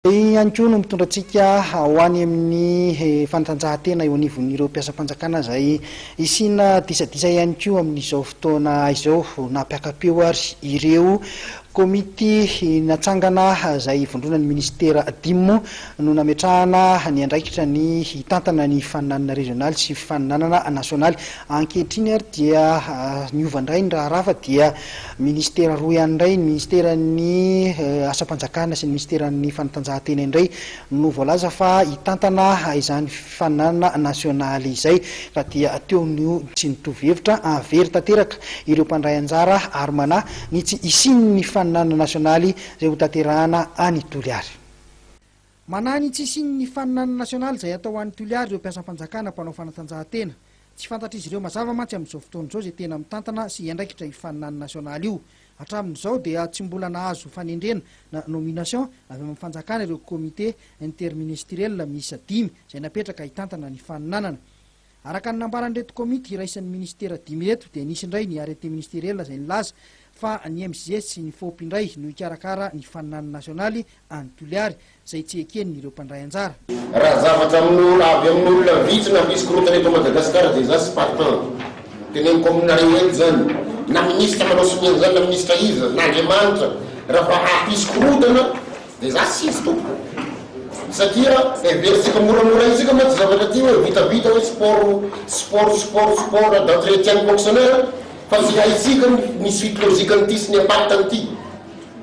Ihany koa no mitondra antsika ho any amin'ny fanatanjahantena eo anivon'ireo mpiasam-panjakana izay isiana disadisa ihany koa amin'izao fotoana izao. Nampiaka-peo ary ireo komity natsangana izay ivondronan'ny minisitera dimy moa no nametrahana ny andraikitra ny hitantana ny faninanana rezionaly sy faninanana nasionaly. Ankehitriny ary dia niova indray ny raharaha fa dia Minisitera roa ihany indray, ny minisiteran'ny Asam-panjakana sy ny minisiteran'ny Fanatanjahantena indray no voalaza fa hitantana izany fifaninanana nasionaly izay, ka dia teo no tsy nitovy hevitra, very tanteraka ireo mpandray anjara ary manahy ny tsy hisian'ny fifaninanana nasionaly izay hotanterahana any Toliary. Manahy ny tsy hisian'ny fifaninanana nasionaly izay hatao any Toliary ireo mpiasam-panjakana mpanao fanatanjahantena. Tsy fantatr'izy ireo mazava mantsy amin'izao fotoana izao izay tena mitantana sy hiandraikitra io faninanana nasionaly io. Hatramin'izao dia tsy mbola nahazo fanendrena na nomination avy amin'ny fanjakana ireo comité interministriel miisa dimy izay napetraka hitantana ny faninanana. Araka ny nambaran'ireto komity iraisan'ny minisitera dimy ireto dia nisy indray ny arrêté ministériel izay nilaza fa ny MJS sy ny FOP indray no hikarakara ny faninanana nasionaly any Toliary izay tsy eken'ireo mpandray anjara. Raha zavatra amin'olona avy amin'olona vitsy na misy korontana eto Madagascar dia za tsy partant. Teneniko aminareo eto zany, na ministre manao sonia an'izany na ministre iza, na Andriamanitra, raha fa hampisy korontana dia za tsy izy tompoko. Satria heverintsika moramora isika mantsy zavatra ty hoe vitavita hoe sport sport sport sport d'entretien ny fonctionnaire fa tsy haintsika ny suite logique an'ity sy ny impact an'ity.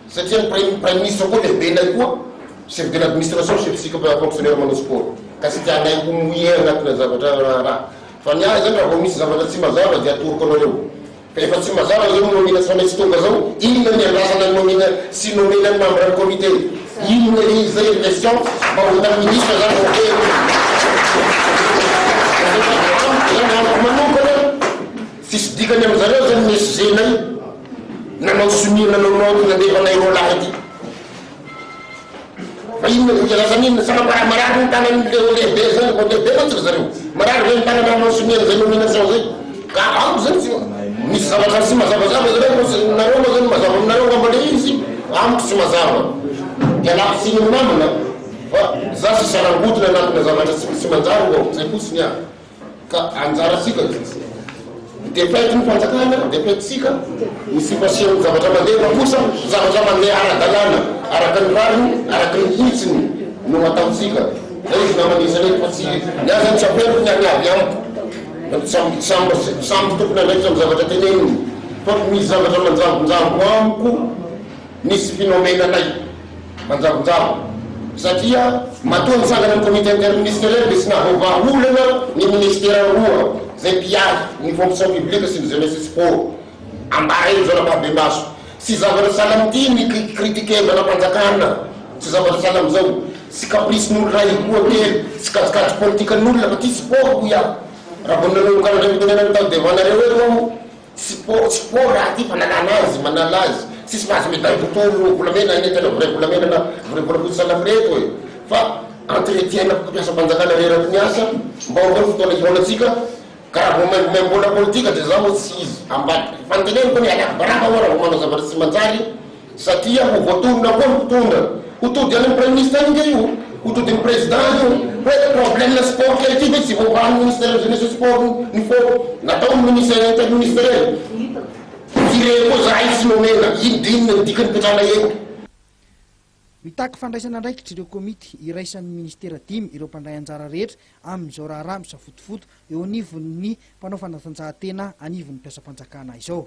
Satria ny prime praiminisitra koa lehibenay koa chef de l'administration chef tsika fonctionnaire manao sport ka tsy tianay ho mouiller anatina zavatra raharaha fa ny ahy zany raha vao misy zavatra tsy mazava dia atoroko anareo fa efa tsy mazava zao ny nomena tsy maintsy tonga zao inona ny andrasana ny nomena sy nomena ny membre ny comité inona le izy zay ry question mba ho hitan'ny ministre zany vao hoe amiko zany amiko manokana Tsisy dikany aminjareo zany ny SG nay nanao sonia nanao note nandefa anay roalahy aty. Fa inona no ialazana inona? Sa mampara marary ny tanan'ny le lehibe zany? Vao lehibe mantsy ry zareo. Marary ve ny tanana hanao sonia an'izay nomination zay? Ka amiko zany tsy misy zavatra tsy mazavazava zareo moa tsy nareo moa zany mazava aminareo angamba le izy, amiko tsy mazava. Ialako tsiny amin'ny namana fa za tsy sarangodina anatina zavatra tsy manjary ho'a, zay fotsiny aho. Ka anjarantsika defait ny fanjakana, defait tsika ny tsy fasian'ny zavatra mandeha fa kosa zavatra mandeha ara-dalàna, araka ny rariny, araka ny hitsiny no ataontsika. Zay izy namana isan'eto fa tsy ny ahy zany tsy ampianiko ny any avy amiko. Samy samy samy tompon'andraikitra amin'ny zavatra teneniny fa misy zavatra manjavonjavo amiko. Nisy finomenanay manjavonjavo satria matoa nitsangana ny comité interministeriel dia tsy nahavoavaha olana ny ministera roa izay mpiahy ny fonction publique sy ny jeunesse et sport. Ambara eto zao ampahibemaso. Tsy zavatra sahala amin'ity ny critiquer-vana fanjakana, tsy zavatra sahala amin'izao, tsy caprice-n'olo ray, roa, telo, tsy kajikajy politikan'olona fa ty sport hoy aho. Raha vao nanomboka nandray fitenenana tao devant-nareo eto aho, Tsy po tsy po raha ty fanalana azy manala azy tsisy mahazo medaille botolo volamena anie tena vrai volamena na vrai volafotsy sahala amin'ireto e fa entretien na mpiasam-panjakana reraky ny asa mba ho avy eo ny fotoana hihaonantsika ka raha vao maimbomaimboana politika dia za moa tsy izy ambadika fa ny teneniko anie alako baraka hoa raha vao manao zavatra tsy manjary Satria ho voatonona koa ny mpitondra. Ho tody any amin'ny praiminisitra any nge io, ho tody amin'ny président io, hoe problème sport kely ity ve tsy voavahan'ny ministère ny jeunesse et sport ny fo natao ny ministère interministeriel. Viré koa zahay tsy nomena, ino de inona ny dikany ipetrahana eo. Mitaky fandraisana andraikitra ireo komity iraisan'ny minisitera dimy ireo mpandray anjara rehetra amin'izao raharaha misafotofoto eo anivon'ny mpanao fanatanjahantena anivon'ny mpiasam-panjakana izao.